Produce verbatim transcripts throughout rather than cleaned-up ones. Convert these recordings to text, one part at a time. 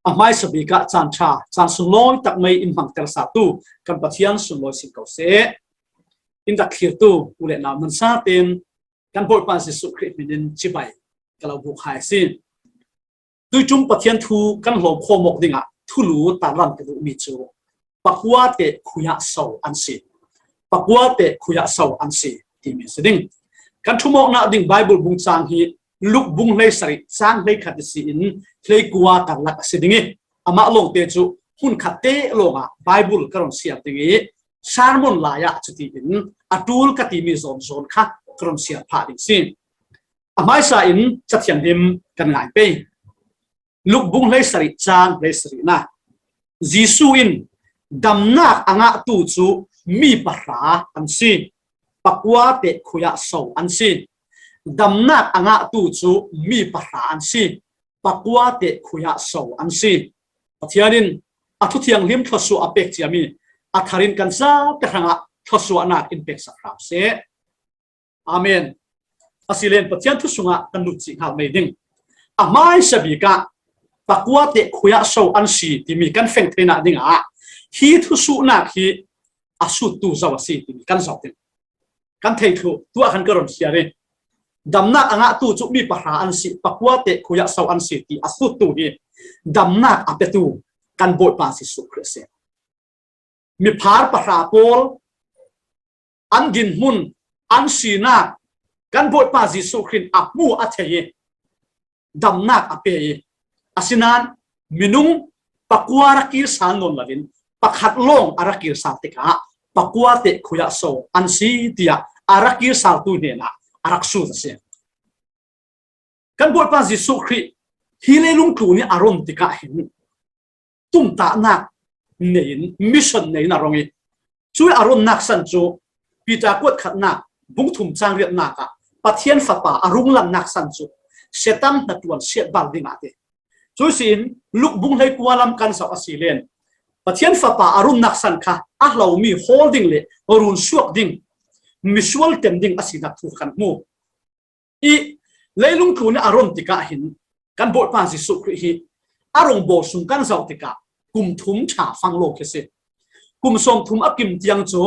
A hmaisa bik ah caan ṭha, caan sunglawi tak mai in hmangter satu kan Pathian sunglawi sin ko seh. In rak thlirtu u le nau nan sa tein kan Bawipa Jesuh Khrih hmin in cibai ka lo buk hai a si. Tuiṭum Pathian thu kan hlawm khawm awk dingah thulu tarlan ka duhmi cu pakua te khuiah so an si. Pakua te khuiah so an si timi a si ding. Kan ṭhumawknak ding Baibal bung cang hi Luk bung hleisarih cang hleikhat si in hleikua tarlak a si ding i, amah lawngte cu hmunkhat te lawngah Baibal ka run siar ding i, sermon lai ah cuti in a ṭul ka timi zawnzawn kha ka run siar phah ding si. A hmaisa in Cathiang lim kan ngai pei. Luk bung hleisarih cang hleisarihnak. Jesuh in damnak a ngahtu cu mi pahra an si. Pakua te khuiah so an si. Damnak a ngahtu cu mi pahra an si. Pakua te khuiah so an si. Pathian in a Thu Thianghlim thluasuah a pek ciami a thar in kan zate hrangah thluasuahnak in peksak hram seh. Amen. A si len Pathian thu sungah kan lut cih hngal mai ding. A hmaisa bik ah pakua te khuiah so an si timi kan feng theinak dingah hi thusuhnak hi a suttu zo a si timi kan zoh ding. Kan thei thluh tuah khan ka run siar i, damnak a ngahtu cu mi pahra an si, pakua te khuiah so an si ti a suttu hi damnak a petu kan Bawipa Jesuh Khrih a si. Miphar pahra pawl an dinhmun, an sinak kan Bawipa Jesuh Khrih a hmu a thei i damnak a pe i, asinain minung pakua rak kir sal nawn loin pakhat lawng a rak kir sal tikah pakua te khuiah so an si tiah a rak kir saltu hnenah a rak sut a si. Kan Bawipa Jesuh Khrih hi leilung tlun i a run tikah hin tumtahnak nei in, mission nei in a rung i, cui a runnak san cu Peter kuat khatnak bung thum cang riatnak ah Pathian Fapa a runglannak san cu Satan hnaṭuan siatbal ding ah ti. Cui si in Luk bung hleikua lam kan zoh a si len Pathian Fapa a runnak san kha a hlomi hawl ding le run suak ding, misual tem ding a sinak thu kan hmu. I leilung tlun i a run tikah hin kan Bawipa Jesuh Khrih hi a rung bawl sung kan zoh tikah kum thum ṭha fang lo khi si. Kum sawmthum a kim tiang cu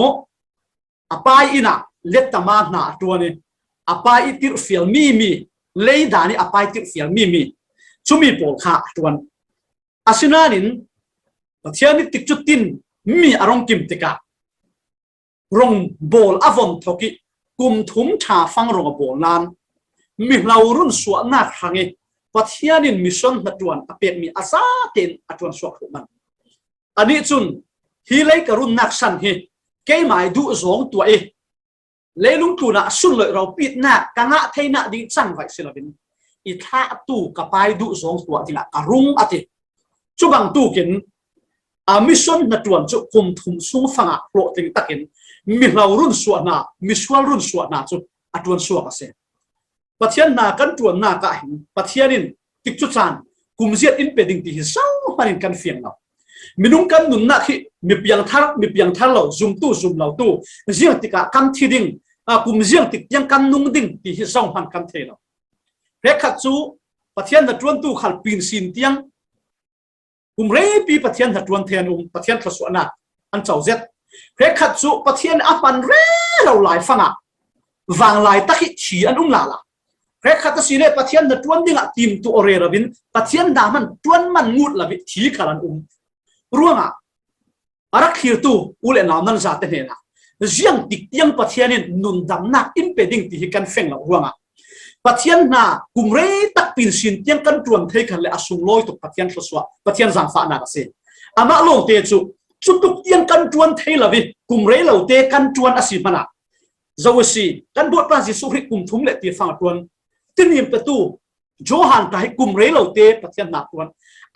a pai inn ah lettama hna a ṭuan i, a pai i tirhfial mi mi, leidan i a pai tirhfial mi mi, cumi pawl kha a ṭuan. Asinain Pathian i tikcu tin mi a rung kim tikah rung bawl a von thok i kum thum ṭha fang rung a bawl nain mihlo run suahnak hrang i Pathian in mission hnaṭuan a pekmi a zaten a ṭuan suak hruh man. Anih cun hi lei ka runnak san hi keimah i duh zawng tuah i leilung tlunah sunloih ropitnak ka ngah theinak ding cangvaih si loin i thlahtu ka pai duh zawng tuah dingah ka rung a ti. Cu bangtukin a mission hnaṭuan cu kum thum sung fangah hlawhtling takin mihlo run suah hna, misual run suah hna cu a ṭuan suak a si. Pathian hna kan ṭuannak ah hin Pathian in tikcu caan kum ziat in pe ding ti hi zohman in kan fiang lo. Minung kan nunnak hi mi piangthar, mi piangthar lo, zumtu, zum lotu, ziang tikah kan thi ding, a, kum ziang tik tiang kan nung ding ti hi zohman kan thei lo. Hrekkhat cu Pathian hnaṭuantu khal pinsin tiang kum reipi Pathian hnaṭuan thei an um, Pathian thluasuahnak an co zet. Hrekkhat cu Pathian a hman rero lai fangah vanglai tak i thi an um lala. Hrekkhat a si le Pathian hnaṭuan dingah timtuah rero in Pathian hna hman ṭuan man ngut lo i thi khal an um. Ruangah a rak thlirtu u le nau nan zate hnenah ziang tik tiang Pathian in nundamnak in pe ding ti hi kan feng lo ruangah Pathian hna kum rei tak pinsin tiang kan ṭuan thei khan le a sunglawi tuk Pathian thluasuah, Pathian zaangfahnak a si. Amah lawngte cu cutuk tiang kan ṭuan thei lo i kum rei lote kan ṭuan a si hmanah zo a si. Kan Bawipa Jesuh Khrih kum thum le tirfang a ṭuan. Tinim petu Johan ta hi kum rei lote Pathian hna ṭuan.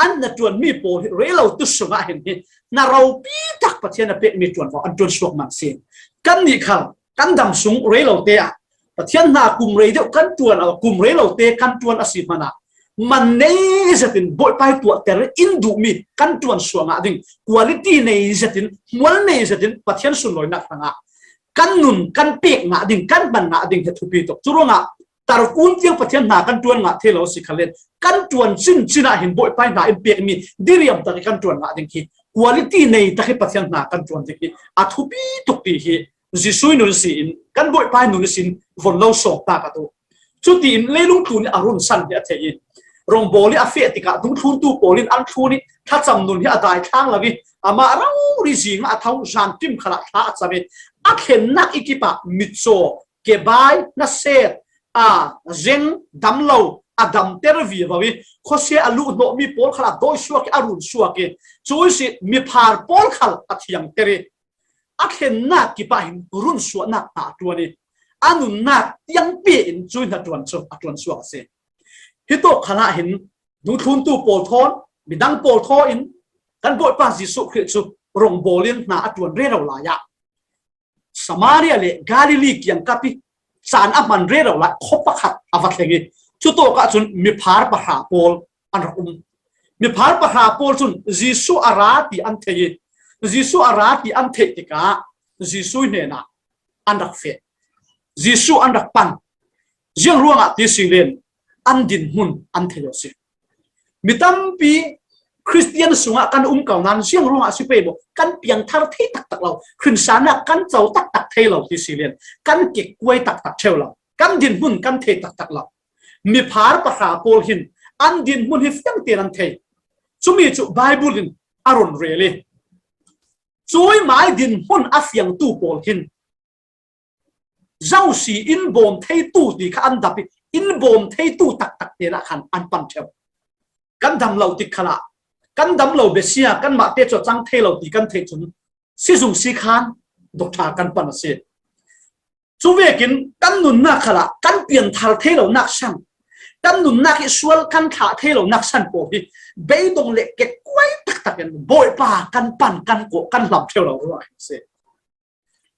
An na ṭuan mi pawl hi rei lo tu sungah hin hi hna ropi tak Pathian a pekmi ṭuanvo an ṭuan suak man si. Kan nih khal kan dam sung rei lote ah Pathian hna kum rei deuh kan ṭuan, kum rei lote kan ṭuan a si hmanah man nei zetin Bawipa i tuahter in duhmi kan ṭuan suak ngah ding, quality nei zetin, hmual nei zetin Pathian sunlawinak hrangah kan nun kan pek ngah ding, kan hman ngah ding hi thupi tuk. Cu ruangah Tarkun tiang Pathian hna kan ṭuan ngah thei lo si khalin, kan ṭuan cincin ah hin Bawipa hna in pekmi diriam tak i kan ṭuan ngah ding hi, quality nei tak i Pathian hna kan ṭuan ding hi a thupi tuk ti hi Jesuh nun sin, kan Bawipa nun sin von lo sawm ta ka duh. Cutiin leilung tlun i a run san hi a thei i, rongbawl i a feh tikah dungthluntu pawl in an thlun i thlacam nun hi a dai thlang lo i, amah rori zing a tho, zan tim khalah thla a cam i, a thlennak i kipah mitcaw, kebai, naset, a zeng dam lo, a damter vivo i, khuasia a luh hnawhmi pawl khalah dawi suak i a run suak i, cui si miphar pawl khal a thiangter i, a thlennak kipah hin run suahnak hna a ṭuan i, a nunnak tiang pi in cui hna ṭuan cu a ṭuan suak a si. Hitawk khalah hin dungthluntu pawl thawn, midang pawl thaw in kan Bawipa Jesuh Khrih cu rongbawl in hna a ṭuan rero lai ah, Samaria le Galilee kiangkap i caan a hman rero lai khuapakhat a va thleng i, cutawk ahcun miphar pahra pawl an rak um. Miphar pahra pawl cun Jesuh a ra ti an thei i, Jesuh a ra ti an theih tikah Jesuh hnenah an rak feh. Jesuh an rak pan. Ziang ruangah ti si len, an dinhmun an thei aw si. Mi tampi Khristian sungah kan um ko nain ziang ruangah si pei maw, kan piangthar thei taktak lo, hrinsannak kan co taktak thei lo ti si len, kan kekkuai taktak ṭheu lo, kan dinhmun kan thei taktak lo. Miphar pahra pawl hin an dinhmun hi fiang tein an thei. Cumi cu Baibal in a run rel i, cui mai dinhmun a fiangtu pawl hin zosi in bawm theitu ti kha an dap i, in bawm theitu taktak tein ah khan an pan ṭheu. Kan dam lo tik khalah, kan dam lo besia, kanmah te cu a cang thei lo ti kan theih cun, sizung si khan doctor kan pan a si. Cuvekin kan nunnak khalah kan pianthar thei lonak san, kan nunnak i sual kan thlah thei lonak san pawl hi beidong le kekkuai taktak in Bawipa kan pan, kan kawh, kan hlam ṭheu lo ruangah a si.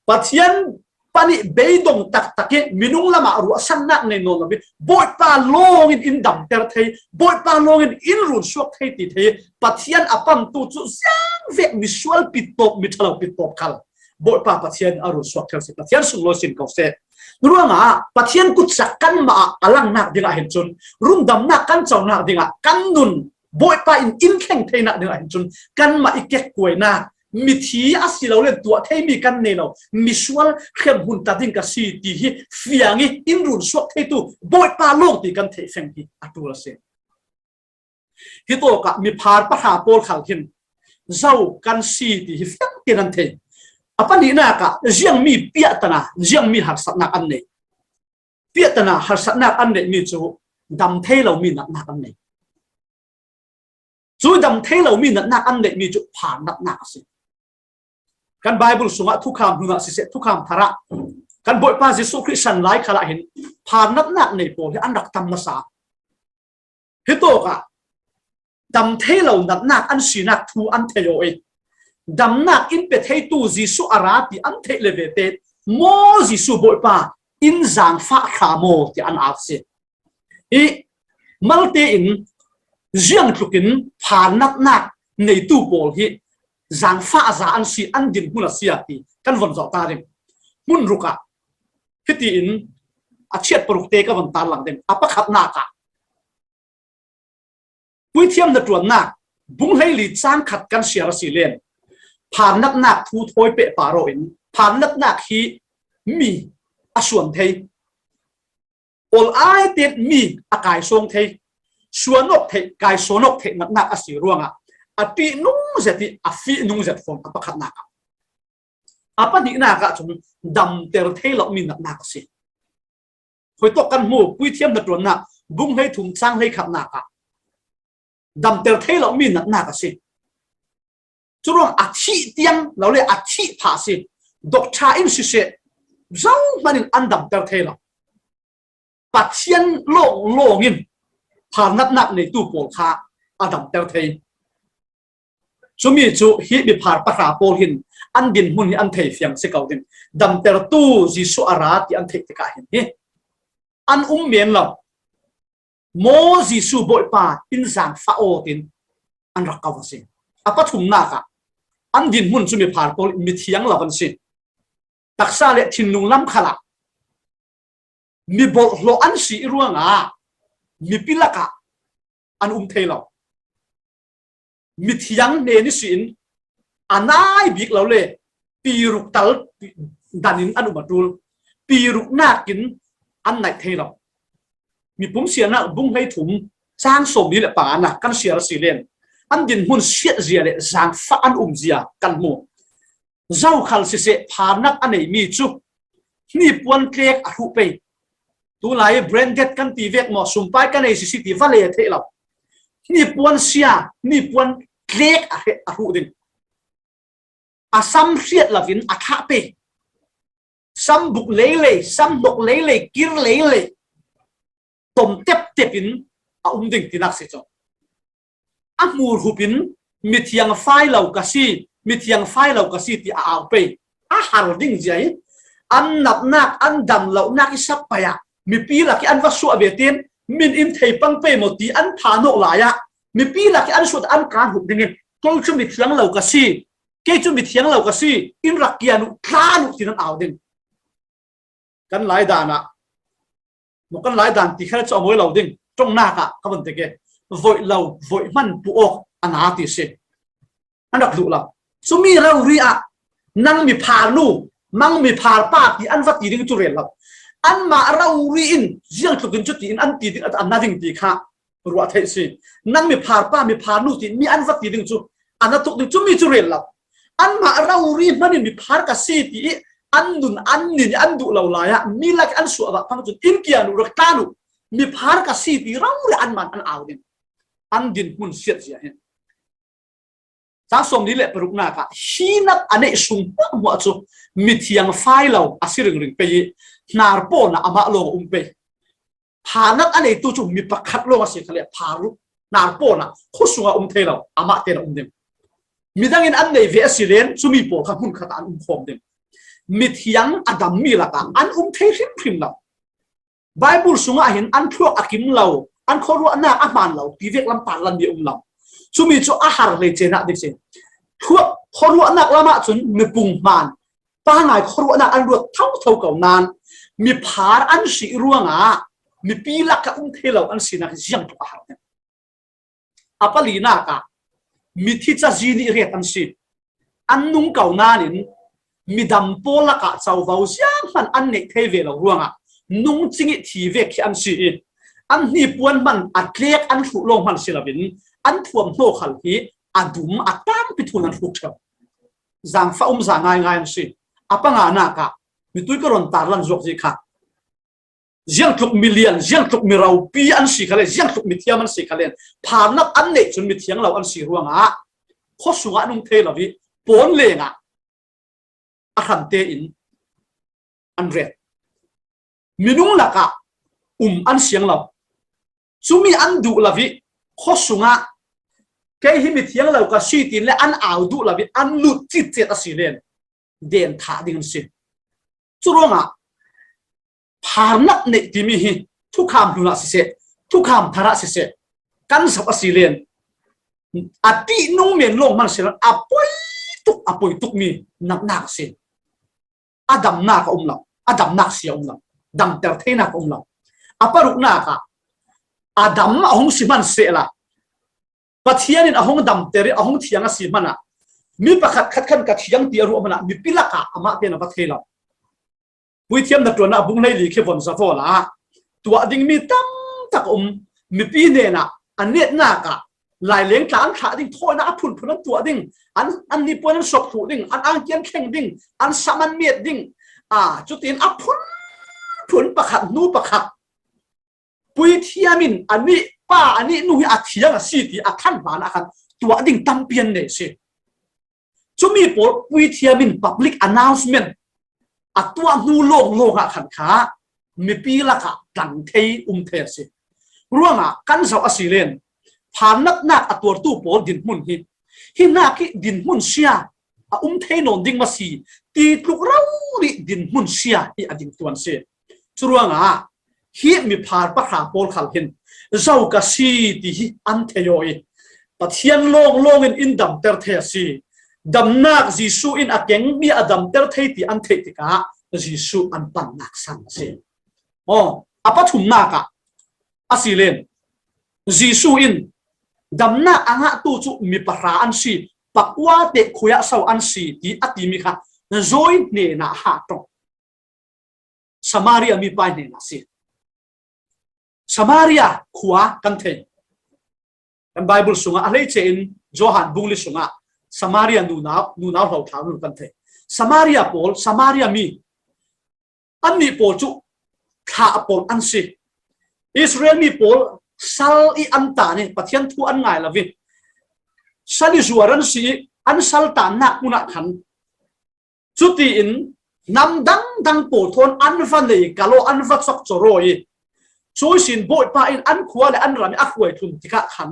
Pathian pan i beidong taktak i minung lamah ruahsannak nei nawn lo i, Bawipa lawng in in damter thei, Bawipa lawng in in run suak thei ti thei i, Pathian a pantu cu ziangvek misual pittawp, miṭhalo pittawp khal Bawipa Pathian a run suak ṭheu si, Pathian sunglawi sin ko seh. Ruangah Pathian kutsak kanmah ah a langnak dingah hin cun, rundamnak kan conak dingah kan nun Bawipa in in thleng theinak dingah hin cun, kanmah i kekkuainak, mithi a si lo le tuah theimi kan nei lo, misual hremhmun ta ding ka si ti hi fiang i in run suak theitu Bawipa lawng ti kan theih feng hi a ṭul a si. Hitawkah miphar pahra pawl khal hin zo kan si ti hi fiang tein an thei. A pahnihnak ah ziangmi piahtana, ziangmi harsatnak an nei. Piahtana, harsatnak an neihmi cu dam thei lomi natnak an nei. Cu dam thei lomi natnak an neihmi cu phar natnak a si. Kan Baibal sungah thukham hmun ah siseh, thukham thar ah kan Bawipa Jesuh Khrih san lai khalah hin phar natnak nei pawl hi an rak tam hmasa. Hitawkah dam thei lo natnak an sinak thu an thei aw i, damnak in pe theitu Jesuh a ra ti an theih le vete, maw Jesuh Bawipa in zaangfah hram aw ti an au si. I malte in ziangtlukin phar natnak neitu pawl hi zaangfah za an si, an dinhmun a si a ti kan von zoh ta ding. Hmun ruk ah hitiin a chiat paruk te ka von tarlang ding. A pakhatnak ah Puithiam hnaṭuannak bung hleili cang khat kan siar a si len, phar natnak thu thawi pehpar aw in, phar natnak hi mi a suan thei, ol ai tein mi a kaisawng thei, suan awk theih, kaisawng awk theih natnak a si ruangah a ṭihnung zet i a fihnung zet fawn a pakhatnak ah. A pahnihnak ah cun damter thei lomi natnak a si. Khuitawk kan hmu, Puithiam hnaṭuannak bung hleithum cang hleikhatnak ah damter thei lomi natnak a si. Curuang a thih tiang lo le a thih phah a si. Doctor in siseh, zohman in an damter thei lo. Pathian lawng lawng in phar natnak neitu pawl kha a damter thei. Cumi cu hi miphar pahra pawl hin an dinhmun hi an thei fiang si ko ding. Damtertu Jesuh a ra ti an theih tikah hin hi an um men lo. Maw Jesuh Bawipa in zaangfah aw tin an rak ko a si. A pathumnak ah an dinhmun cu miphar pawl mithiang lo an si. Taksa le thinlung lam khalah mi bawlhhlawh an si ruangah mipi lakah an um thei lo. Mithiang hnen ihsin a nai bik lo le, piruk tal danin an um a ṭul, piruknakin an naih thei lo. Mipum siarnak bung hleithum, cang sawmli le panganak kan siar a si len, an dinhmun siatzia le zaangfah an umzia kan hmu. Zokhal siseh, pharnak a neimi cu hnipuan tlek a hruh pei. Tulai branded kan ti vek maw, sumpai ka nei sisi ti va le theih lo. Hnipuan sia, hnipuan tlek a hre-, a hruh ding. A sam hriat loin a thlah pei. Sam buk leilei, sam hnok leilei, kir leilei, tom teptep in a um ding tinak si cu. A hmur hupin mithiang fai lo ka si, mithiang fai lo ka si ti a au pei. A har ding zia hi an natnak, an dam lonak i sak pai ah mipi lak i an va suah ve tin, min in thei pang pei maw ti an phan awk lai ah mipi lak i an suah an kan hup dingin, kei cu mithiang lo ka si, kei cu mithiang lo ka si, in rak kian uh, tlan uh tin an au ding. Kan lai dan ah, maw kan lai dan ti kha cu a mawi lo ding, ṭongnak ah ka vun ti ke, voih lo, voih hman pu awk a na ti si. An rak duh lo. Cumi rori ah nang miphar nu, nang miphar pa ti an va ti ding cu rel lo. Anmah rori in ziang tluk in cu ti in an ti ding a na ding ti kha ruah theih si. Nang miphar pa, miphar nu ti mi an va ti ding cu a na tuk ding, cumi cu rel lo. Anmah rori hman in miphar ka si ti i an nun an nin i an duh lo lai ah mi lak an suah vak phang cun in kian uh, rak tlan uh, miphar ka si ti rori anmah an au ding. An dinhmun siatzia hi. Cang sawmli le paruknak ah hi nak a neih sung hmuahhmuah cu mithiang fai lo a si ringring pei i hnar pawn ah amah lawng a um pei. Pharnak a neitu cu mi pakhat lawng a si kha le, phar hnar pawn ah khua sungah um thei lo, amah tein a um ding. Midang in an nei ve a si len cumi pawl kha hmun khat ah an um khawm ding. Mithiang a dammi lakah an um thei hrimhrim lo. Baibal sungah hin an thluak a kim lo, an khuaruahnak a hmaan lo ti vek lam tarlanmi a um lo. Cumi cu a har hleice nak dik si. Thluak khuaruahnak lamah cun mipum hmaan, pangai khuaruahnak an ruat thotho ko nain miphar an si ruangah mipi lakah um thei lo an sinak hi ziang tuk a har ding. A palinak ah mithi cazi nih riat an si. An nung ko nain midang pawl lakah covo zianghman an neih thei ve lo ruangah nungcing i thi vek khi an si i, an hnipuan hman a tlek an hruh lawng hman si loin an thuam hnawh khal hi a dum a tangpi thun an hruk ṭheu. Zaangfah um za ngaingai an si. A panganak ah mitui ka ron tarlan zuak zi kha ziangtluk milian, ziangtluk miropi an si kha le, ziangtluk mithiam an si kha le, pharnak an neih cun mithiang lo an si ruangah khua sungah an um thei lo i pawn lengah a hram tein an ret. Minung lakah um an siang lo. Cumi an duh lo i khua sungah kei hi mithiang lo ka si tin le an au duh lo i an lut citcet a si len den thah ding an si. Curuangah pharnak neih timi hi thukham hlun ah siseh, thukham thar ah siseh, kan zak a si len a ti nung men lawng hman si lo, a poi tuk, a poi tukmi natnak a si. A damnak a um lo, a damnak si a um lo, damter theinak a um lo. A paruknak ah a dam a hung si hman sehla Pathian in a hung damter i a hung thiang a si hmanah mi pakhat khat khan ka thiang ti a ruah hmanah mipi lakah amah tein a va thei lo. Puithiam na ṭuanah bung hleili khi von za vaw la. Tuah dingmi tam tak a um. Mipi hnenah a netnak ah laileng tla an thlah ding, thawinak a phunphun an tuah ding, an, an hnipuan an sawp thluh ding, an angki an thleng ding, an sam an miat ding. Aa, cutin a phunphun pakhat hnu pakhat puithiam in a nih pa, a nih nu hi a thiang a si ti a than hlan ah khan tuah ding tampi an nei si. Cumi pawl puithiam in public announcement a tuah hnu lawnglawng ah khan kha mipi lakah tlang thei, um thei a si. Ruangah kan zoh a si len pharnatnak a tuartu pawl dinhmun hi, hi nak hi dinhmun sia a um thei nawn ding maw si ti tluk rori dinhmun sia hi a ding tuan si. Curuangah hi miphar pahra pawl khal hin zo ka si ti hi an thei aw i Pathian lawnglawng in in damter thei a si. Damnak Jesuh in a keng mi a damter thei ti an theih tikah Jesuh an pannak sang a si. Aw, a pathumnak ah a si len, Jesu in damnak a ngahtu cu mi pahra an si, pakua te khuiah so an si ti a timi kha Joy hnenah hah ṭong. Samaria mipa hnenah si. Samaria khua kan thei. Kan Bible sungah a hleice in Johan bung li sungah Samaria nunau, nunau hlo thlau nu kan thei. Samaria pawl, Samaria mi, annih pawl cu thlah pawl an si. Israel mi pawl sal i an tan i Pathian thu an ngai lo i sal i zuar an si i an sal tannak hmun ah khan cutiin hnam dangdang pawl thawn an va nei kal aw, an va cok cawraw i cuisin Bawipa in an khua le an ram i a hruai tlun tikah khan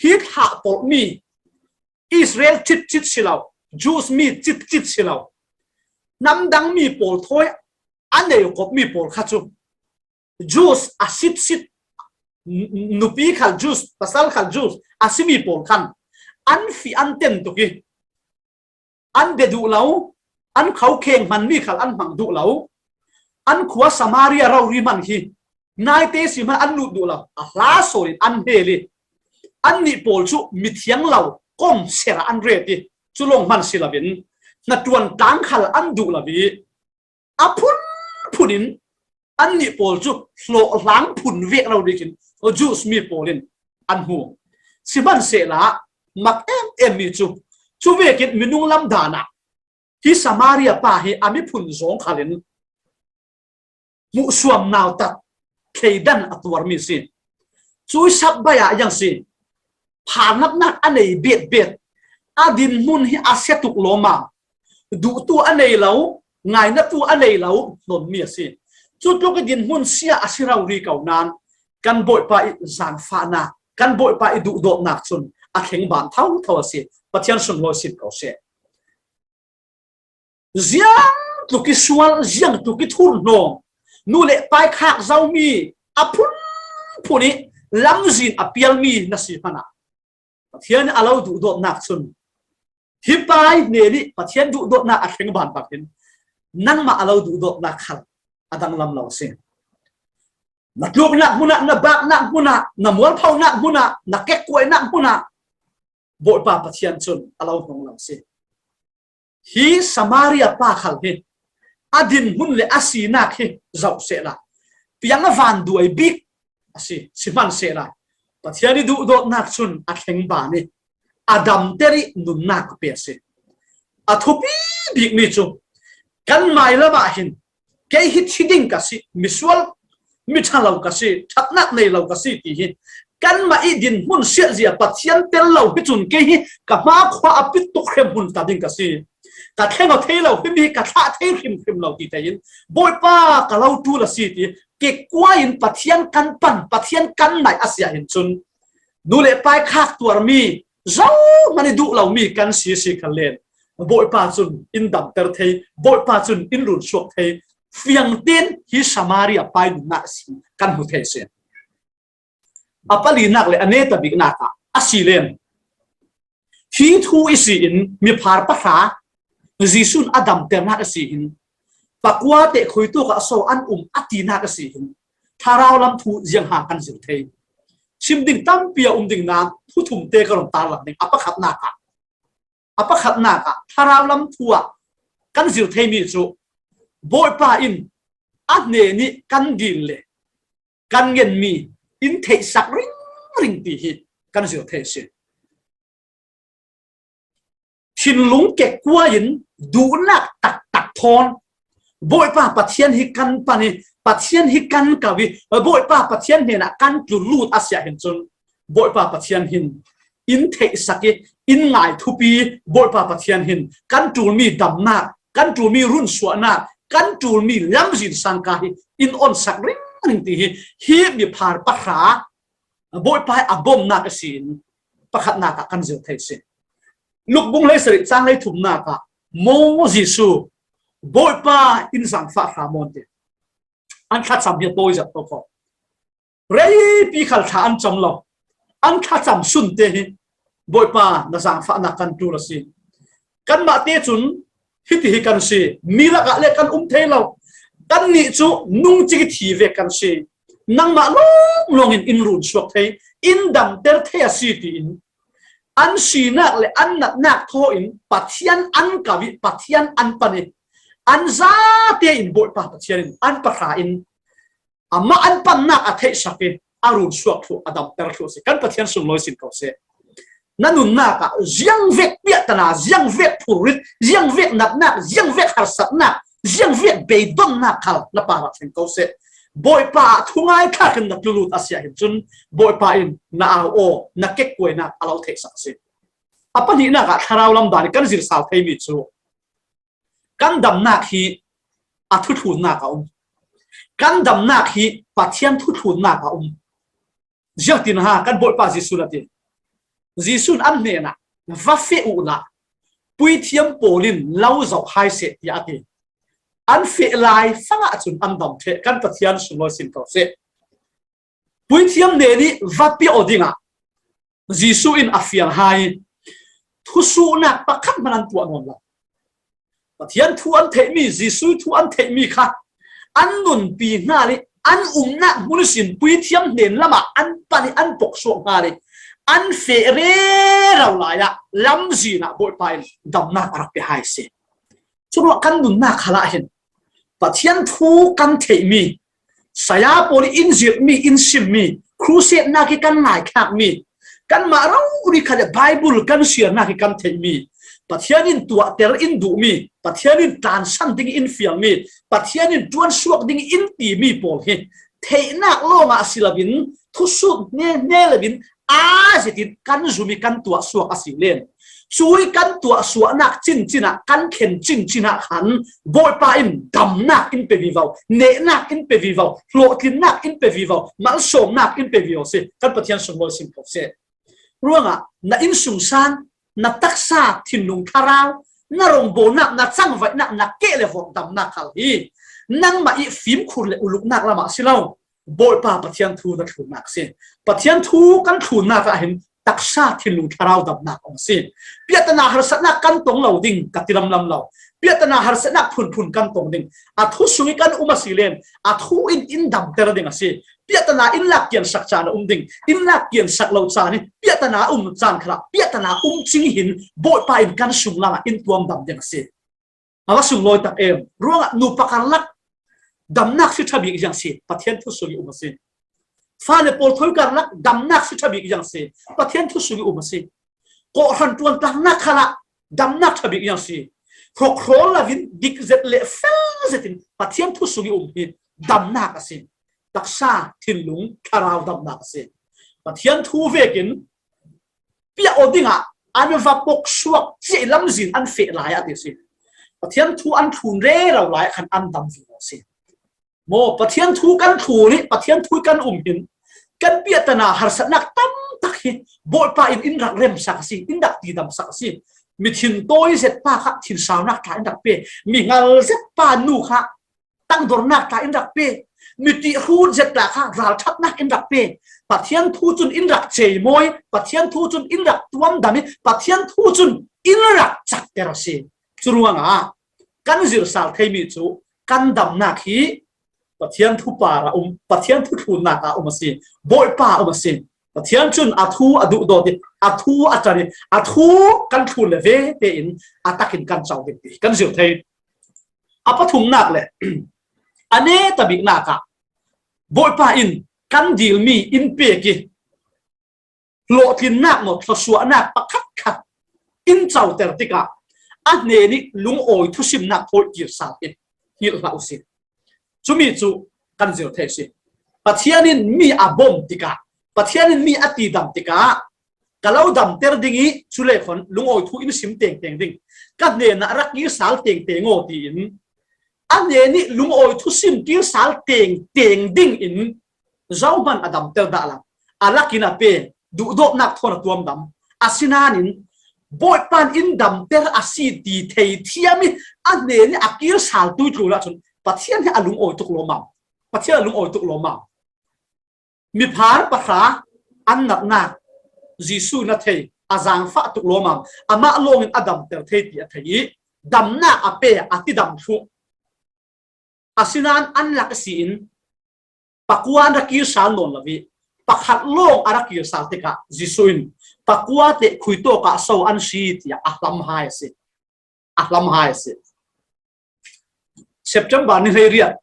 hi thlah pawlhmi Israel citcit si lo, Jews mi citcit si lo, hnam dang mi pawl thawi a nei kawpmi pawl kha cu Jews a sitsit, nupi khal Jews, pasal khal Jews a simi pawl khan an fih an ten tuk i an bia duh lo, an kho kheng hmanmi khal an hmang duh lo, an khua Samaria rori hman hi naite si hman an lut duh lo, a hla sawlin an hel i annih pawl cu mithiang lo kom serah an ret i cu lawng hman si loin hnaṭuan tlang khal an duh lo i a phunphun in annih pawl cu hlawhhlang phun vek lo bikin Jews mi pawl in an hmu. Sihmanhsehla mak em em mi cu cu vekin minung lam dan ah hi Samaria pa hi a miphun zawng khal in hmuhsuam nautat thleidan a tuarmi si. Cui sak bai ah yang si phanapnak a nei betbet, a dinhmun hi a sia tuk lawmam, duhtu a nei lo, ngainatu a nei lo hnonmi a si. Cutluk i dinhmun sia a si rori ko nain kan Bawipa i zaangfahnak, kan Bawipa i duhdawtnak cun a thleng ban thotho a si. Pathian sunhlawi sin ko seh. Ziang tluk i sual, ziang tluk i thurhnawm, nu le pai khak zomi a phunphun i lamzin a pialmi na si hmanah Pathian a lo duhdawtnak cun hi pai hnen i Pathian duhdawtnak a thleng ban bak hin nangmah a lo duhdawtnak khal a danglam lo a si. Na tluknak hmunah, na baknak hmunah, na mualphonak hmunah, na kekkuainak hmunah Bawipa Pathian cun a lo hnong lo a si. Hi Samaria pa khal hi a dinhmun le a sinak hi zoh sehla piang a vanduai bik a si. Sihmanhsehla Pathian i duhdawtnak cun a thleng ban i a damter i nunnak a pe a si. A thupi bikmi cu kan mai lamah hin kei hi thi ding ka si, misual, mi ṭha lo ka si, ṭhatnak nei lo ka si ti hi kanmah i dinhmun siatzia Pathian tel lo hi cun kei hi ka hmakhua a pit tuk hremhmun ta ding ka si. Ka thleng aw thei lo, himi hi ka thlah thei hrimhrim lo ti tein Bawipa ka lo ṭul a si ti kekkuai in Pathian kan pan, Pathian kan naih a si ah hin cun nu le pai khak tuarmi zohman i duh lomi kan si a si khan len Bawipa cun in damter thei, Bawipa cun in runsuak thei, fiangten hi Samaria pai nunnak a si kan hmu thei a si. A palinak le a neta biknak ah a si len hi thu i si in miphar pahra Jesuh a damternak a si hin pakua te khuituk ah so an um a tinak a si hin thlarau lam thu ziang ha kan zir thei. Sim ding tampi a um ding nain thu thum te ka run tarlang ding. A pakhatnak ah, a pakhatnak ah thlarau lam thu ah kan zir theimi cu Bawipa in a hnen i kan din le kan ngenmi in theihsak ringring ti hi kan zir thei a si. Thinlung kekkuai in duhnak taktak thawn Bawipa Pathian hi kan pan i Pathian hi kan kau i Bawipa Pathian hnenah kan tlun lut a si ah hin cun Bawipa Pathian hin in theihsak i in ngai thupi. Bawipa Pathian hin kan ṭulmi damnak, kan ṭulmi runsuahnak, kan ṭulmi lamzin sangka hi in onsak ringring ti hi hi miphar pahra Bawipa hi a bawmnak a si in pakhatnak ah kan zir thei a si. Luk bung hleisarih cang hleithumnak ah maw Jesuh Bawipa in zaangfah hram aw ti. An thlacam hi a tawi zat ko ko. Reipi khal thla an cam lo. An thlacam sun te hi Bawipa na zaangfahnak kan ṭul a si. Kanmah te cun hiti hi kan si. Mi lakah le kan um thei lo. Kannih cu nungcing i thi vek kan si. Nangmah lawng lawng in in run suak thei, in damter thei a si, tiin an sinak le an natnak thaw in Pathian an kau i Pathian an pan i an zate in Bawipa Pathian in an pahra in amah an pannak a theihsak i a run suak thluh, a damter thluh a si. Kan Pathian sunglawi sin ko seh. Na nunnak ah ziangvek piahtana, ziangvek phurrit, ziangvek natnak, ziangvek harsatnak, ziangvek beidonnak khal na parah thleng ko seh. Bawipa ah thungai thlakin na tlulut a si ahhin cun Bawipa in na au aw, na kekkuainak a lo theihsak a si. A pahnihnak ah thlarau lam dan i kan zirsal theimi cu kan damnak hi a thuthlunnak a um. Kan damnak hi Pathian thuthlunnak a um. Ziangtin ha kan Bawipa Jesuh in a ti. Jesuh in an hnenah, "Va feh uhla, puithiam pawl in lo zoh hai seh," tiah a ti. An feh lai fangah cun an dam ṭheh. Kan Pathian sunglawi sin ko seh. Puithiam hnen i va piah aw dingah Jesuh in a fiang hai i thusuhnak pakhat hmanh an tuah nawn lo. Pathian thu an theihmi, Jesuh thu an theihmi kha an nunpi hna le an umnak hmun ihsin puithiam hnen lamah an pan i an poksuak hna le an feh rero lai ah lamzin ah Bawipa in damnak a rak pe hai si. Curuah kan nunnak khal ah hin Pathian thu kan theihmi, saya pawl in zirhmi, in simmi, crusade nak i kan ngaithlakmi, kanmah rori khat le Bible kan siarnak i kan theihmi, Pathian in tuahter in duhmi, Pathian in tlansan ding in fialmi, Pathian in ṭuansuak ding in timi pawl hi theihnak lawngah a si loin thusut hne hne loin aa zetin kan zum i kan tuahsuak a si len, cui kan tuahsuahnak cincin ah, kan thlen cincin ah khan Bawipa in damnak in pe vivo, nehnak in pe vivo, hlawhtlinnak in pe vivo, malsawmnak in pe vivo si. Kan Pathian sunglawi sin ko seh. Ruangah na innsungsang, na taksa thinlung thlarau, na rawngbawlnak, na cangvaihnak, na keh le vawt damnak khal hi nangmah i fimkhur le uluknak lamah a si lo. Bawipa Pathian thu na thlunnak a si. Pathian thu kan thlunnak ah hin taksa thinlung thlarau damnak a um a si. Piahtana harsatnak kan tong lo ding ka ti lamlam lo. Piahtana harsatnak phunphun kan tong ding. A thu sung i kan um a si len, a thu in in damter ding a si. Piahtana in lak kiansak caan a um ding. In lak kiansak lo caan i piahtana um caan khalah piahtana um cing hin Bawipa in kan sunglam ah in tuam dam ding a si. A va sunglawi tak em. Ruangah nupa karlak damnak si ṭha bik ziang si, Pathian thu sung i um a si. Fale pawl thawi karlak damnak si ṭha bik ziang si, Pathian thu sung i um a si. Kawhhran ṭuantlaknak khalah damnak ṭha bik ziang si. Hrawkhrawl loin dik zet le fel zetin Pathian thu sung i um hi damnak a si. Taksa thinlung thlarau damnak a si. Pathian thu vekin piah aw dingah an va poksuak cia i lamzin an feh lai ah a ti si. Pathian thu an thlun rero lai ah khan an dam vivo si. Maw Pathian thu kan thlun i Pathian thu kan um hin kan piahtana harsatnak tam tak hi Bawipa in in rak remsak a si, in rak tidamsak a si. Mi thintawi zet pa kha thinsaunak tla in rak pe, mi hngal zet pa nu kha tangdornak tla in rak pe, mi ṭihhrut zet tla kha ralṭhatnak in rak pe. Pathian thu cun in rak ceimawi, Pathian thu cun in rak tuamdam i Pathian thu cun in rak cakter a si. Curuangah kan zirsal theimi cu kan damnak hi Pathian thu par a um, Pathian thu thlunnak a um a si, Bawipa a um a si. Pathian cun a thu a duhdawt i a thu a ṭan i a thu kan thlun le ve tein a takin kan co ding ti kan zir thei. A pathumnak le a neta biknak ah Bawipa in kan dilmi in pek i hlawhtlinnak maw thluasuahnak pakhat khat in coter tikah a hnen i lungawi thusimnak thawi kir sal hi hngilh hlah u si. Cumi cu kan zir thei si. Pathian in mi a bawm tikah, Pathian in mi a tidam tikah ka lo damter ding i cu le khon lungawi thu in sim tengteng ding, ka hnenah rak kir sal tengteng aw tiin a hnen i lungawi thusim kir sal tengteng ding in zohman a damter dah lo. A lakin a pe, duhdawtnak thawn a tuamdam. Asinain Bawipa in damter a si ti thei thiam i a hnen i a kir sal tu i tlul ahcun Pathian hi a lungawi tuk lawmmam. Pathian a lungawi tuk lawmmam. Miphar pahra an natnak Jesuh in a thei, a zaangfah tuk lawmmam. Amah lawngin a damter thei ti a thei i damnak a pe, a tidam thluh. Asinain an lak si in, pakua an ra kir sal nawn lo hi. Pakhat lawng a ra kir sal tikah Jesuh in pakua teh khui tawkah so an si tiah a hlam hai a si. A hlam hai a si. September ni hleiriat,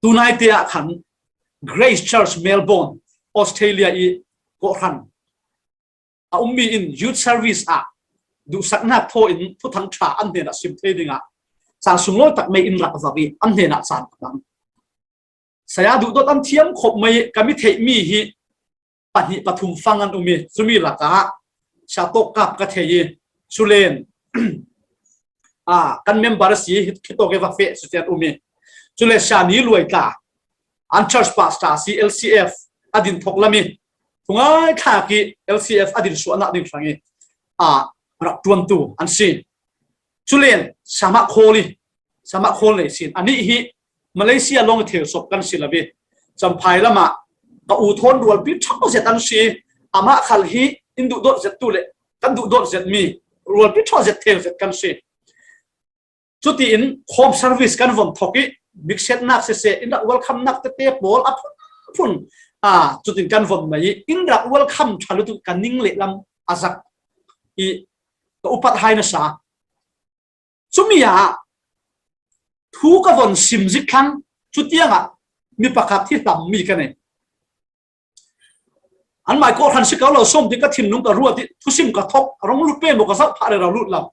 tunai te ah khan Grace Church Melbourne, Australia i kawhhran a ummi in youth service ah duhsaknak thaw in Thuthang ṭha an hnenah sim thei dingah caan sunglawi tak mei in rak va ri an hnenah caan ka hmang. Saya duhdawt an thiam khop mei ka mi theihmi hi pahnih pathum fang an um i, cumi lakah Sia Tawk Kap ka thei i, culen, a, kan member a si hi, khitawk i va feh cu tian um i, cule Sia Ni Luai tla, an church pastor a si, L C F a din thok lam i, thungai thlak i L C F a din suahnak ding hrang i, a, rak ṭuantu an si. Culen Samah Khawl i, Samah Khawl nei sin. Anih hi Malaysia lawng i thil sawp kan si lo i, Champhai lamah ka u thawn rualpi ṭha zet an si. Amah khal hi in duhdawt zet tu le kan duhdawt zet mi rualpi ṭha zet thil zet kan si. Cutiin home service kan von thok i, miksetnak sese, in rak welcome nak tete pawl a phunphun, a, cutin kan von mei i, in rak welcome ṭha lutuk ka ning le lam a zak i, ka upat hai nasa. Cumi ah thu ka von sim zik thlang, cutiangah mi pakhat hi hlam mi ka nei. An mai kawhhran si ko lo, sawm ti ka thinlung ka ruat i, thusim ka thok, a rong lut pe maw ka zauh phah rero lut lo.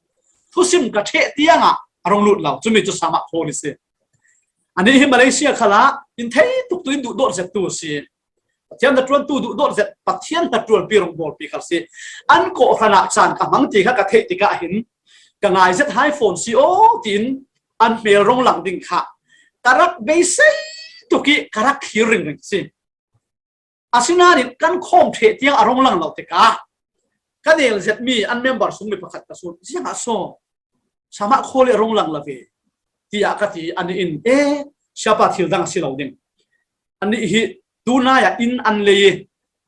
Thusim ka ṭheh tiangah a rong lut lo, cumi cu Samah Khawl i si. Anih hi Malaysia khalah in thei tuk tu in duhdawt zet tu a si. Pathian hnaṭuantu duhdawt zet, Pathian hnaṭuanpi rongbawlpi khal si. An kawhhran ah caan ka hmang ti kha ka theih tikah hin ka ngai zet hai fawn si aw tiin an hmel rong lang ding kha ka rak beisei tuk i ka rak thlir ringring si. Asinain kan khawm ṭheh tiang a rong lang lo tikah ka nel zetmi an member sungmi pakhat ka sut, ziangah so Samah Khawl i a rong lang lo ve, tiah ka ti. Anih in, e, siapa thil dang a si lo ding. Anih hi tunai ah inn an lei i,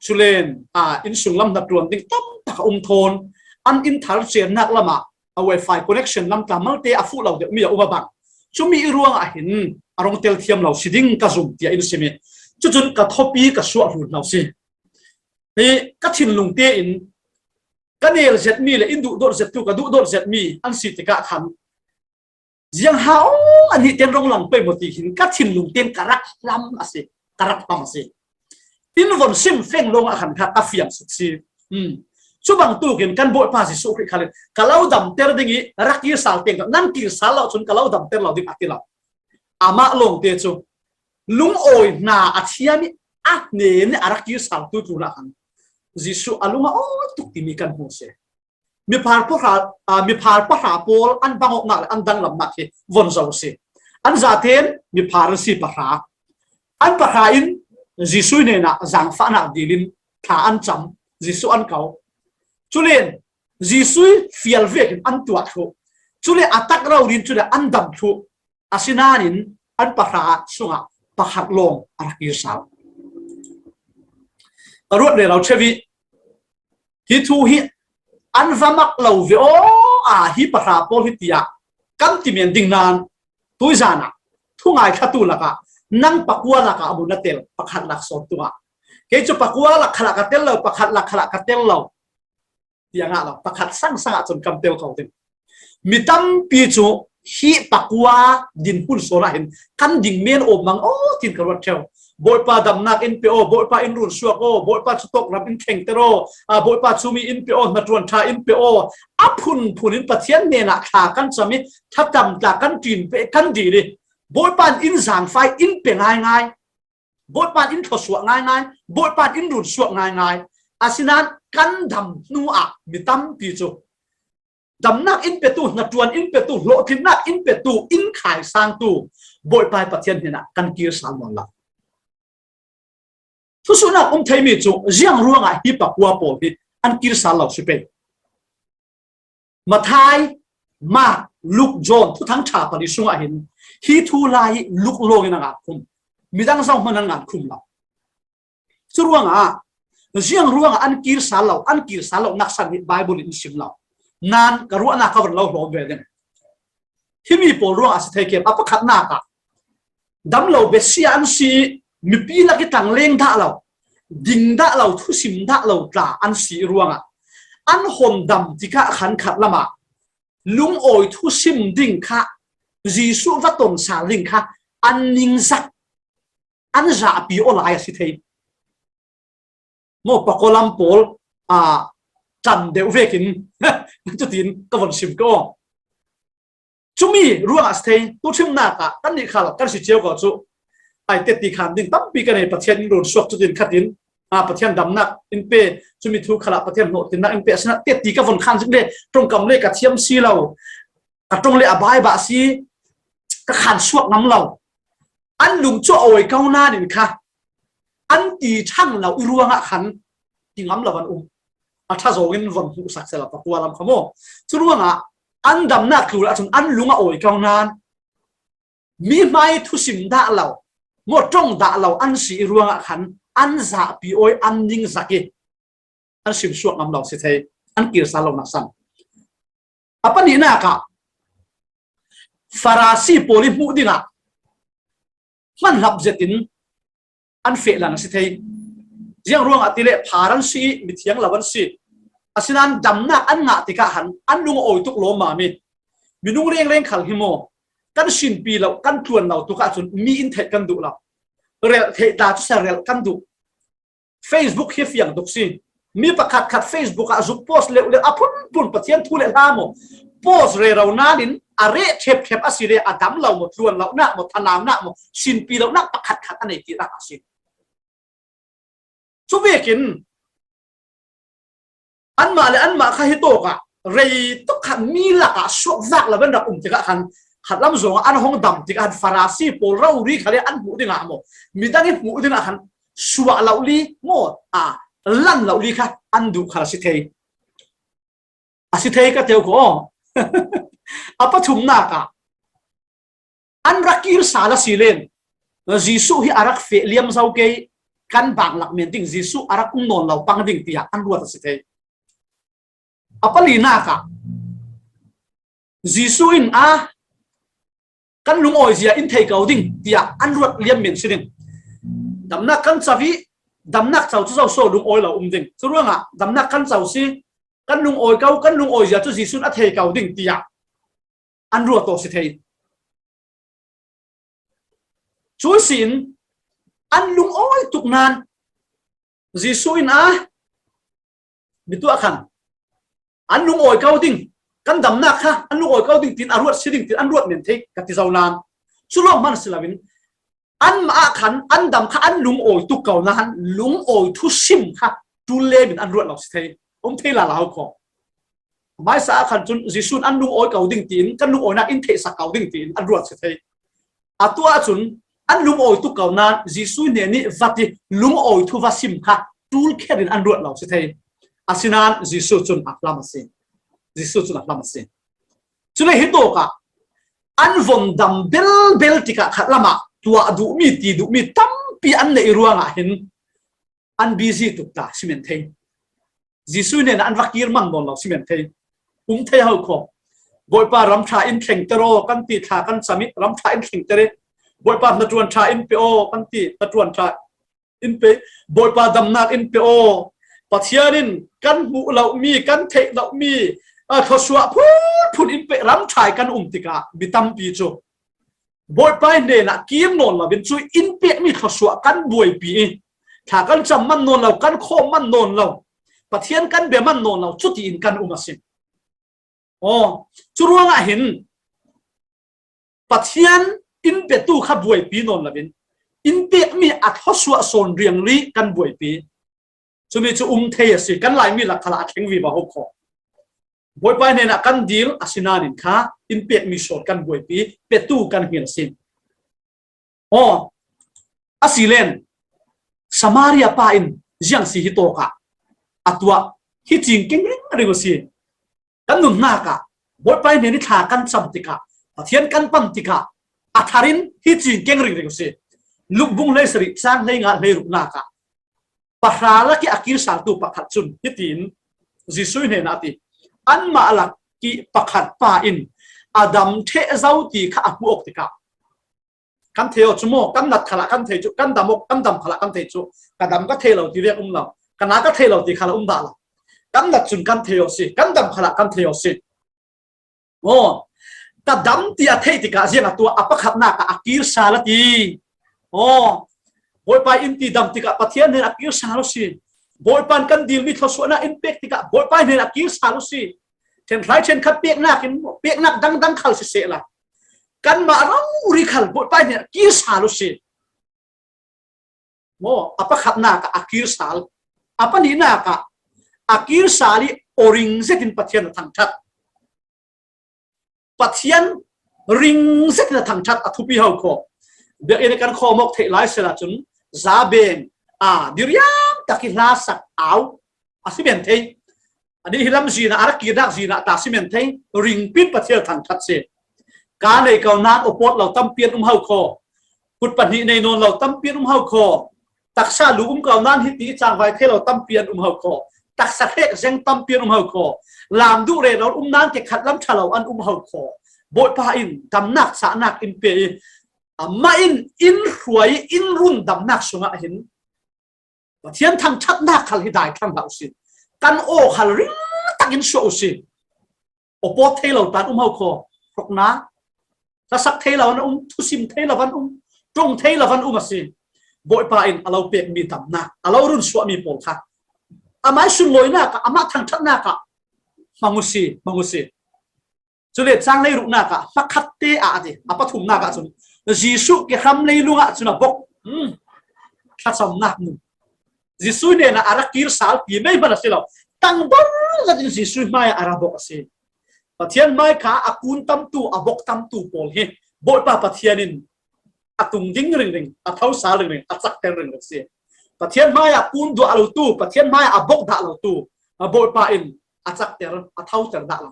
culen, a, inn sunglam hnaṭuan ding tam tak a um thawn, an inn thar cennak lamah a wifi connection lam tla malte a fuh lo deuhmi a um a bang. Cumi i ruangah hin a rong tel thiam lo si ding ka zum tiah in sim i, cucun ka thawpi ka suah hlun lo si. Hi ka thinlung tein ka nel zetmi le in duhdawt zettu ka duhdawt zetmi an si tikah khan, ziang ha aw, anih ten rong lang pei maw ti hin ka thinlung ten ka rak hlam a si, ka rak hlam a si. In von sim feng lawng ah khan kha ka fiang suk si. Hmm. Cu bangtukin kan Bawipa Jesuh Khrih khal in ka lo damter ding i rak kir sal teng, nan kir sal lo cun ka lo damter lo ding a ti lo. Amah lawngte cu lungawi hna a thiam i a hnen i a rak kir sal tu tlunah khan Jesuh a lung a awi tuk timi kan hmu si. Miphar pahra, aa, miphar pahra pawl an bangawknak le an danglamnak hi von zo a si. An zaten miphar an si pahra. An pahra in Jesuh hnenah zaangfahnak dil in thla an cam, Jesuh an ko. Culen Jesuh fial vekin an tuah thluh. Cule a tak rori in cule an dam thluh. Asinain an pahra sungah pakhat lawng a rak kir sal. Ka ruat rero ṭheu i, hi thu hi an va mak lo ve aw, a hi pahra pawl hi tiah kan ti men ding nain, tuizan ah thungai thlatu lakah nang pakua lakah a mun a tel, pakhat lak sawn tungah. Kei cu pakua lak khalah ka tel lo, pakhat lak khalah ka tel lo, tiang ah lo, pakhat sangsang ah cun kan tel ko ding. Mi tampi cu hi pakua dinhmun sawn ah hin kan ding men awm mang aw, tin ka ruat ṭheu. Bawipa damnak in pe aw, Bawipa in run suak aw, Bawipa cu tawk ram in thlengter aw, aa, Bawipa cumi in pe aw, hnaṭuan ṭha in pe aw. A phunphun in Pathian hnenah thla kan cam i, thlatam tla kan ṭin pe kan dil i, Bawipa in zaangfai in pe ngaingai. Bawipa in thluasuah ngaingai, Bawipa in runsuak ngaingai. Asinain kan dam hnu ah mi tampi cu damnak in petu, hnaṭuan in petu, hlawhtlinnak in petu, in khaisangtu Bawipa Pathian hnenah kan kir sal nawn lo. Thusuhnak um theimi cu ziang ruangah hi pakua pawl hi an kir sal lo si pei. Matthai, Mark, Luke, John, Thuthang ṭha pali sungah hin hi thu lai hi Luke lawngin a ngan khum. Midang zohman an ngan khum lo. Cu ruangah ziang ruangah an kir sal lo, an kir sal lo naksan hi Bible in sim lo. Nan ka ruahnak ka van lo hlawm ve ding. Himi pawl ruangah a si thei kem? A pakhatnak ah, dam lo besia an si, mipi lak i tangleng dah lo, ding dah lo, thusim dah lo tla an si ruangah an hon dam tikah khan khat lamah lungawi thusim ding kha, Jesuh va tonsal ding kha an ningzak, an zahpi aw lai a si thei. Maw, pakua lam pawl a, tan deuh vekin cutin ka von sim ko. Cumi ruangah a si thei. Tu thimnak ah kan nih khal kan si cio ko cu, ai, teti khan ding tampi kan nei, Pathian in run suak cutin khatin, a, Pathian damnak in pe, cumi thu khalah Pathian hnawhtinnak in pe, asinain teti ka von khan zik le, ṭongkam le ka thiam si lo, ka ṭong le a baibah si, ka khan suak ngam lo. An lung cu a awi ko nain kha, an ti ṭhang lo i ruangah khan ti ngam lo an um. A ṭha zongin von hmuhsak seh la, pakua lam kha maw. Cu ruangah an damnak tlul ahcun an lung a awi ko nain mi hmai thusim dah lo, maw, ṭong dah lo an si i ruangah khan an zahpi aw i an ningzak i an simsuak ngam lo si thei, an kir sal lo nak san. A pahnihnak ah Farasi pawl i hmuh dingah hmanhlap zetin an fehlan a si thei. Ziang ruangah ti le phar an si i mithiang lo an si. Asinain damnak an ngah tikah han an lung a awi tuk lawmmam i minung lengleng khal hi maw, kan sinpi lo, kan tluan lo tuk ahcun mi in theih kan duh lo. Relh theih ta cu sa relh kan duh. Facebook hi fiang tuk si. Mi pakhatkhat Facebook ah zuk post leuhleuh a phunphun Pathian thu le hla maw, post rero nain a reh ṭhepṭhep a si le a dam lo maw, tluan lonak maw, thanaunak maw, sinpi lonak pakhatkhat a nei ti rak a si. Cu vekin anmah le anmah kha hi tawk ah rei tuk kha mi lakah suakzak lo in rak um tikah khan khatlam zongah an hong dam tikah khan Farasi pawl rori kha le an hmuh dingah maw, midang i hmuh dingah khan suah lo li maw, a, lan lo li kha an duh kha a si thei. A si thei ka teu ko. A pathumnak ah an rak kir sal a si len, Jesuh hi a rak feh liam zo kei, kan banglak men ding, Jesuh a rak um nawn lo pang ding tiah an ruat a si thei. A palinak ah Jesuh in a kan lungawi zia in thei ko ding tiah an ruat liam men si ding. Damnak kan co i damnak co cu zoso lungawi lo um ding. Cu ruangah damnak kan co si, kan lungawi ko, kan lungawi zia cu Jesuh in a thei ko ding tiah an ruat aw si thei. Cu sin an lungawi tuk nain Jesuh in a mi tuah khan an lungawi ko ding, kan damnak kha an lungawi ko ding tin a ruat si ding tin an ruat men thei ka ti zo nain cu lawng hman si loin anmah ah khan an dam kha an lungawi tuk ko nain lungawi thusim kha ṭul lem in an ruat lo si thei, um thei lala ho kho. Hmaisa ah khan cun Jesuh in an lungawi ko ding tiin, kan lungawinak in theihsak ko ding tiin an ruat si thei. A tuah cun an lungawi tuk ko nain Jesuh hnen nih va ti lungawi thu va sim kha ṭul kher in an ruat lo si thei. Asinain Jesuh cun a hlam a si. Jesuh cun a hlam a si. Cule hi tawk ah an von dam belbel tikah khat lamah tuah duhmi, ti duhmi tampi an neih ruangah hin an busy tuk ta si men thei. Jesuh hnenah an va kir man nawn lo si men thei. Um thei ho kho. Bawipa, ram ṭha in thlengter aw kan ti, thla kan cam i ram ṭha in thlengter i, Bawipa, hnaṭuan ṭha in pe aw kan ti, hnaṭuan ṭha in pe, Bawipa, damnak in pe aw. Pathian in kan hmuh lomi, kan theih lomi, a, thluasuah phunphun in pe, ram ṭha i kan um tikah mi tampi cu Bawipa hnenah kir nawn loin cu in pekmi thluasuah kan buaipi i, thla kan cam man nawn lo, kan khawm man nawn lo, Pathian kan bia man nawn lo, cutiin kan um a si. Aw, cu ruangah hin Pathian in petu kha buaipi nawn loin in pekmi a thluasuah sawn riangri kan buaipi. Cumi cu um thei a si, kan Laimi lak khalah a thleng vivo ho kho. Bawipa hnenah kan dil a si nain kha in pekmi sawn kan buaipi, petu kan hngilh a si. Aw, a si len Samaria pa in ziang si hi tawk ah a tuah hi cing keng ringring a si. Kan nunnak ah Bawipa hnen i thla kan cam tikah, Pathian kan pan tikah a thar in hi cing keng ringring a si. Luk bung hleisarih cang hleinga hleiruknak ah pahra lak i a kirsaltu pakhat cun hitin Jesuh hnenah a ti, anmah lak i pakhat pa in a dam ṭheh zo ti kha a hmu awk tikah kan thei aw cu maw, kan nat khalah kan thei cu, kan dam awk, kan dam khalah kan thei cu, ka dam ka thei lo ti vek um lo, ka na ka thei lo ti khalah um dah lo. Kan nat cun kan thei aw si, kan dam khalah kan thei aw si. Aw, ka dam ti a theih tikah ziang a tuah, a pakhatnak ah a kir sal a ti. Aw, Bawipa in ti dam tikah Pathian hnen a kir sal u si. Bawipa in kan dilmi thluasuahnak in pek tikah Bawipa hnen a kir sal u si. Ṭhen hrai ṭhen khat peknak in, peknak dangdang khal sisehla, kanmah rori khal Bawipa hnen a kir sal u si. Maw, a pakhatnak ah a kir sal, a pahnihnak ah a kir sal i aw ring zetin Pathian a thangṭhat. Pathian ring zetin a thangṭhat a thupi ho khaw. Biakinn kan khawm awk theih lai sehla cun za beng, a, diriam tak i hlasak au a si men thei. Ani hi lam zin ah, a rak kirnak zin ah ta si men thei. Ringpin Pathian a thangṭhat si. Ka nei ko nan aw pawt lo tampi an um ho khaw. Kut pahnih nei nawn lo tampi an um ho khaw. Taksa lu um ko nan hiti i cangvai thei lo tampi an um ho khaw. Taksa hrek zeng tampi an um ho khaw. Lam duh rero um nan ke khat lam ṭha lo an um ho khaw. Bawipa in damnak cahnak in pe i, amah in in hruai i in run damnak sungah hin Pathian thangṭhatnak khal hi daithlang hlah u si. Kan aw khal ring takin suah u si. Aw pawt thei lo tan um ho khaw, hrokna, hlasak thei lo an um, thusim thei lo an um, ṭong thei lo an um a si. Bawipa in a lo pekmi damnak, a lo run suahmi pawl kha amah i sunlawinak ah, amah thangṭhatnak ah hmang u si, hmang u si. Cule cang leiruknak ah hmakhatte ah a ti, a pathumnak ah cun Jesuh kehram leilung ah cun a bok. Hmm. Thlacamnak nun. Jesuh hnenah a rak kir sal ti mei hman a si lo. Tangdor zetin Jesuh hmaiah a ra bok a si. Pathian hmai kha a kun tamtu, a bok tamtu pawl hi Bawipa Pathian in a tung ding ringring, a tho sal ringring, a cakter ringring si. Pathian hmaiah kun duah lotu, Pathian hmaiah a bok dah lotu, a Bawipa in a cakter, a thoter dah lo.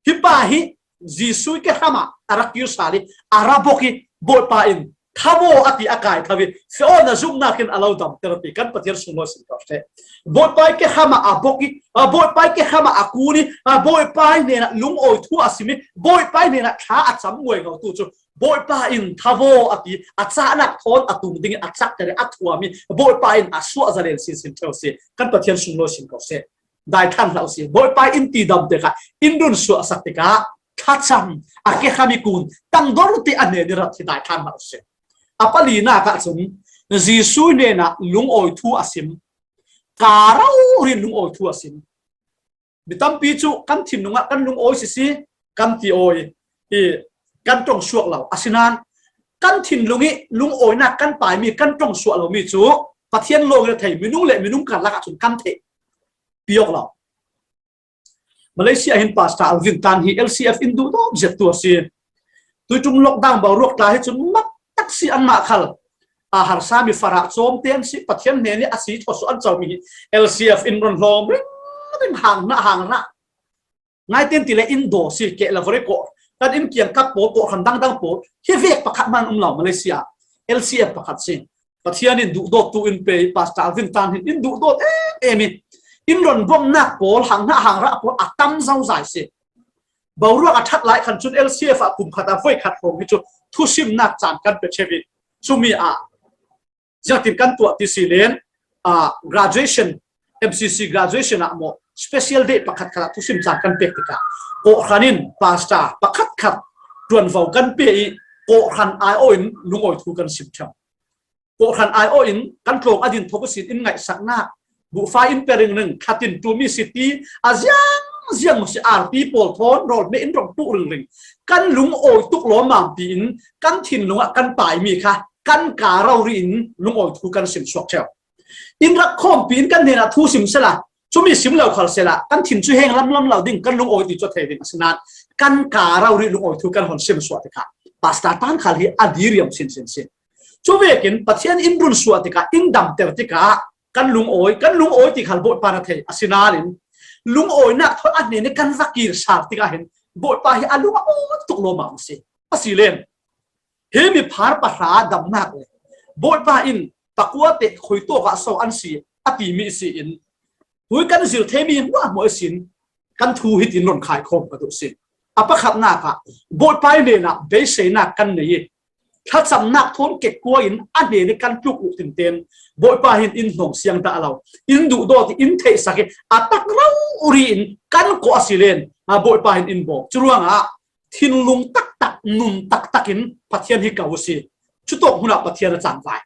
Hi pa hi Jesuh kehram ah a rak kir sal i, a ra bok i, Bawipa in, "Thabo," a ti, a kai tho i, "Fiona zumnak in a lo damter," a ti. Kan Pathian sunglawi sin ko seh. Bawipa kehram ah a bok i, a Bawipa kehram ah a kun i, a Bawipa hnenah lungawi thu a sim i, Bawipa hnenah thla a cam nguai ngotu cu Bawipa in, "Thabo," a ti, a cahnak thawn a tung ding i, a cakter i, a thuam i, Bawipa in a suah zalen sinsin ṭheu si. Kan Pathian sunglawi sin ko seh. Daithlang hlah u si. Bawipa in ti dam tikah, in run suahsak tikah, thlacam, a kehram i kun, tangdor te a hnen i rat hi daithlang hlah u si. A palinak ah cun Jesuh hnenah lungawi thu a sim. Ka rori lungawi thu a sim. Mi tampi cu kan thinlung ah kan lungawi sisi, kan ti awi i, kan ṭong suak lo. Asinain kan thinlung i lungawinak kan paimi, kan ṭong suah lomi cu Pathian lawng in a thei, minung le minung karlak ah cun kan theih piawk lo. Malaysia hin Pastor Alvin Tan hi L C F in duhdawt zet tu a si. Tuiṭum lockdown boruak tla hi cun mak tak si anmah khal. A harsa mi farah cawm te an si, Pathian hnen i a si thawsuah an comi hi L C F in run hlawm ring ring, hang hnah hang rah. Ngai ten ti le in daw si, keh le vore kawh. Kan in kiangkap pawl, kawhhran dangdang pawl. Hi vek pakhat man um lo Malaysia. L C F pakhat si. Pathian in duhdawt tu in pe i, Pastor Alvin Tan hin in duhdawt em em i, in run bawmnak pawl, hang hnah hang rah pawl a tam zozai si. Boruak a ṭhat lai khan cun L C F ah kum khat a voi khat hrawng hi cu thusimnak caan kan pe ṭheu i, cumi ah ziangtin kan tuah ti si len, ah, graduation, M C C graduation ah maw, special day pakhat khat ah thusim caan kan pek tikah, kawhhran in pastor pakhat khat ṭuanvo kan pe i, kawhhran aiawh in lungawi thu kan sim ṭheu. Kawhhran aiawh in kan tlawng a din thawk ihsin in ngaihsaknak, buhfai in pe ringring, thlatin ṭumi si ti, a ziang ziang maw si, arpi pawl thawn rawl hme in rong puh ringring. Kan lungawi tuk lawmmam pi in kan thinlung ah kan paimi kha kan ka rori in lungawi thu kan sim suak ṭheu. In rak khawmpi in kan hnenah thu sim sehla, cumi sim lo khal sehla, kan thin cu heng lamlam lo ding, kan lungawi ti cu a thei ding. Asinain kan ka rori lungawi thu kan hon sim suah tikah, Pastor Tan khal hi a diriam sinsin si. Cu vekin Pathian in run suah tikah, in damter tikah, kan lungawi, kan lungawi ti khal Bawipa na thei. Asinain lungawinak thawn a hnen i kan va kir sal tikah hin Bawipa hi a lung a awi tuk lawmmam a si. A si len, hi miphar pahra damnak le Bawipa in pakua te khuitawk ah so an si a timi si in, tui kan zil theimi hmuahhmuah ihsin kan thu hitin run khaikhawm ka duh si. A pakhatnak ah Bawipa hnenah beiseinak kan nei i, thlacamnak thawn kekkua in a hnen i kan tluk uh tinten Bawipa hin in hnawng siang dah lo, in duhdawt i, in theihsak i, a tak rori in kan kawh a si len, a, Bawipa hin in bawm. Curuangah thinlung taktak, nun taktak in Pathian hi ko uh si. Cutawk hunah Pathian a cangvai.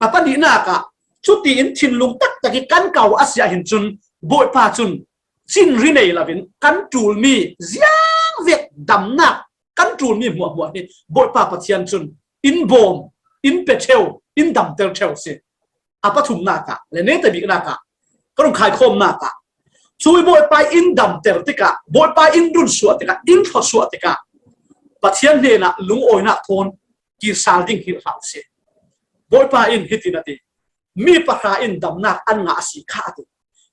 A pahnihnak ah cutiin thinlung taktak i kan ko a si ah hin cun Bawipa cun cinri nei loin kan ṭulmi ziangvek damnak kan ṭulmi hmuahhmuah hi Bawipa Pathian cun in bawm, in pe ṭheu, in damter ṭheu si. A pathumnak ah le netabiknak ah, ka rung khaikhawmnak ah, cui Bawipa in damter tikah, Bawipa in runsuah tikah, in thluasuah tikah Pathian hnenah lungawinak thawn kir sal ding hi hlah si. Bawipa in hitin a ti, mi pahra in damnak an ngah a si kha a ti.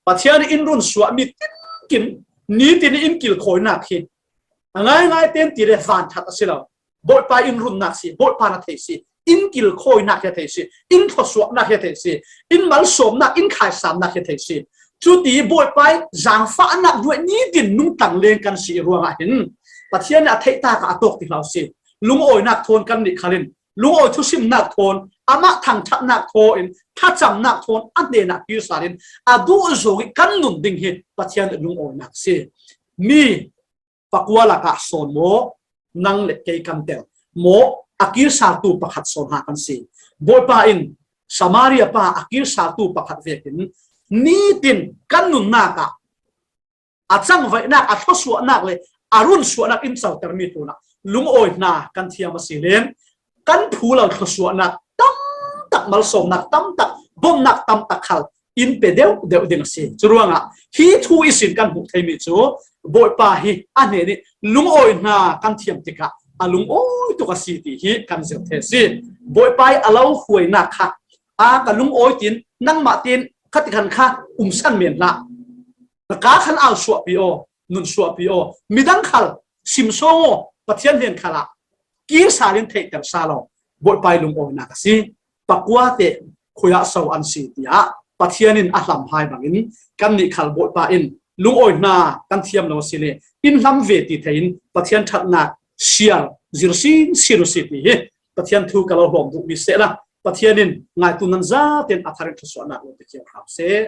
Pathian in runsuahmi tinkim nitin in kilkhawinak hi a ngaingai ten ti le vanthat a si lo. Bawipa in runnak si, Bawipa na thei si, in kilkhawinak hi a thei si, in thluasuahnak hi a thei si, in malsawmnak, in khaisamnak hi a thei si. Cuti Bawipa i zangfahnak hnuai nitin nungtang leng kan si ruangah hin Pathian a theihtak ah a tawk ti hlah si. Lungawinak thawn kan nih khalin lungawi thusimnak thawn, amah thangṭhatnak thawn, thlacamnak thawn a hnenah kir salin a duh zong i kan nun ding hi Pathian lungawinak si. Mi pakua lakah sawn maw, nang le kei kan tel maw, a kir saltu pakhat sawn ha kan si. Bawipa in Samaria pa a kir saltu pakhat vekin nitin kan nunnak ah a cangvaihnak, a thluasuahnak le a runsuahnak in cotermi tlunah lungawi hna kan thiam a si len, kan phu lo thluasuahnak tamtak, malsawmnak tamtak, bomnak tamtak khal in pe deuh deuh ding a si. Curuangah hi thu ihsin kan hmuh theimi cu Bawipa hi a hnen i lungawi hna kan thiam tikah a lungawi tuk a si ti hi kan zirh thei a si. Bawipa i a lo hruainak kha a ka lungawi tin nangmah tin khatikhan kha umsan men hlah. Na ka khan au suahpi aw, nun suahpi aw, midang khal simsawng aw, Pathian hnen khalah kir salin theihter sal aw, Bawipa i lungawinak a si. Pakua te khuiah so an si tiah Pathian in a hlam hai bangin kannih khal Bawipa in lungawi hna kan thiam lo a si le in hlam ve ti thei in Pathian ṭhatnak siar zir sin sin u si ti hi Pathian thu ka lo hlawm duhmi sehla Pathian in ngaitu nan zaten a thar in thluasuahnak lo te kio hram seh.